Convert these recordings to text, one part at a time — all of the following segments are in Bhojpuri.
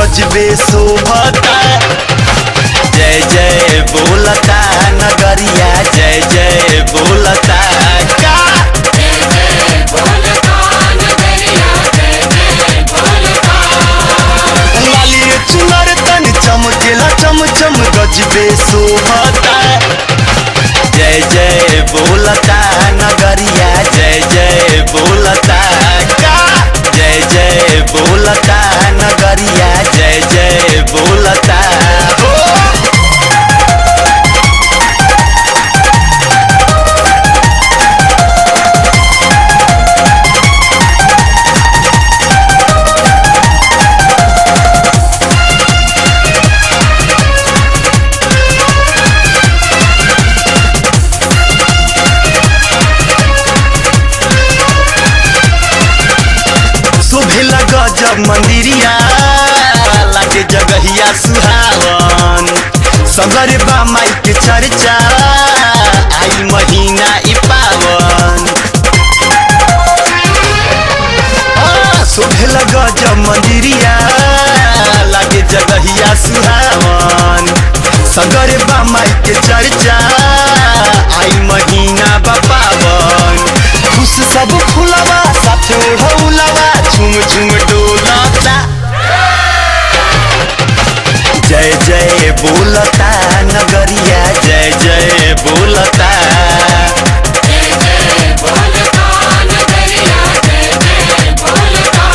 गजबे शोभता। जय जय बोलता नगरिया, जय जय बोलता का। जय जय बोलता नगरिया, जय जय बोलता। लाली चुनर तन चमकेला चम चम गजबे शोभता। जय जय बोलता नगरिया, जय जय बोलता का। जय जय बोलता नगरिया, जय जय बोलता हो। शोभेला गजब मंदिरिया, लागे जगहिया सुहावन। सगर बा माई के चर्चा, आई महीना इ पावन। शोभेला गजब मंदिरिया, लागे जगहिया सुहावन। सगर बा माई के चर्चा, आई महीना बा पावन। खुश सब फुलवा साथे ओढ़ौलवा, झुम झुम डोलता। जय जय बोलता नगरिया, जय जय बोलता। जय जय बोलता नगरिया, जय जय बोलता।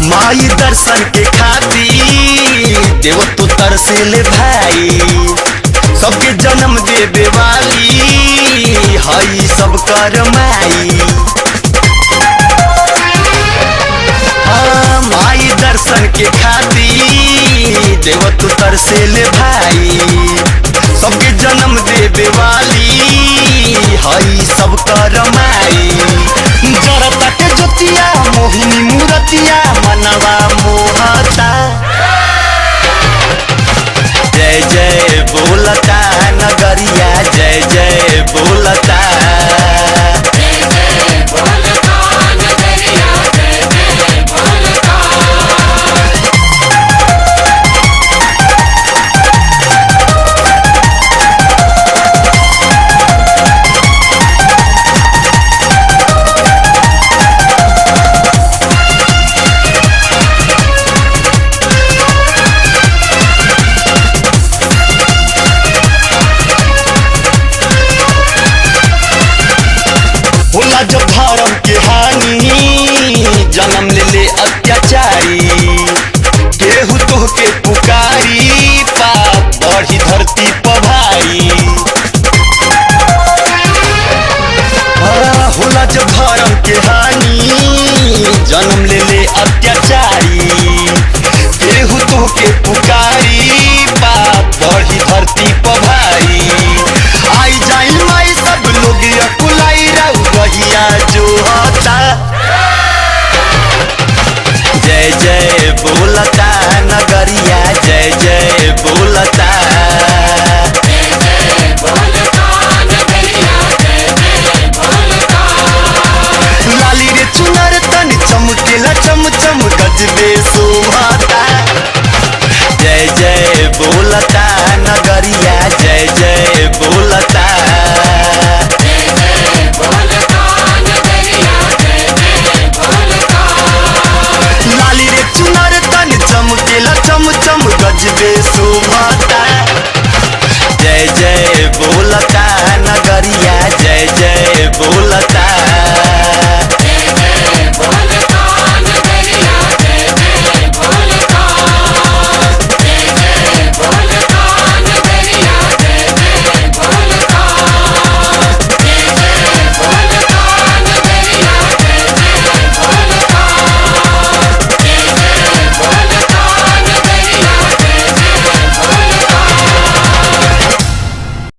माई दर्शन के खातिर देव तो तरसेले भाई। सबके जन्म देवे वाली हई सब कर माई। हाँ, माई दर्शन के खातिर देव तो तरसेले भाई। सबके जन्म देवे वाली हई सब कर माई। जरता के ज्योतिया मोहिनी मूरतिया, मनवा मोहता। जय जय बोलता नगरिया, जय जय बोलता। जय जय बोलता नगरिया, जय जय बोलता। होला जब धर्म के हानि, जन्म ले ले अत्याचारी। केहू तोहके पुकारी, पाप बढ़ी धरती पर भारी। होला जब धर्म के हानि, जन्म ले ले अत्याचारी। केहू तोहके पुकारी, पाप बढ़ी धरती पर भारी।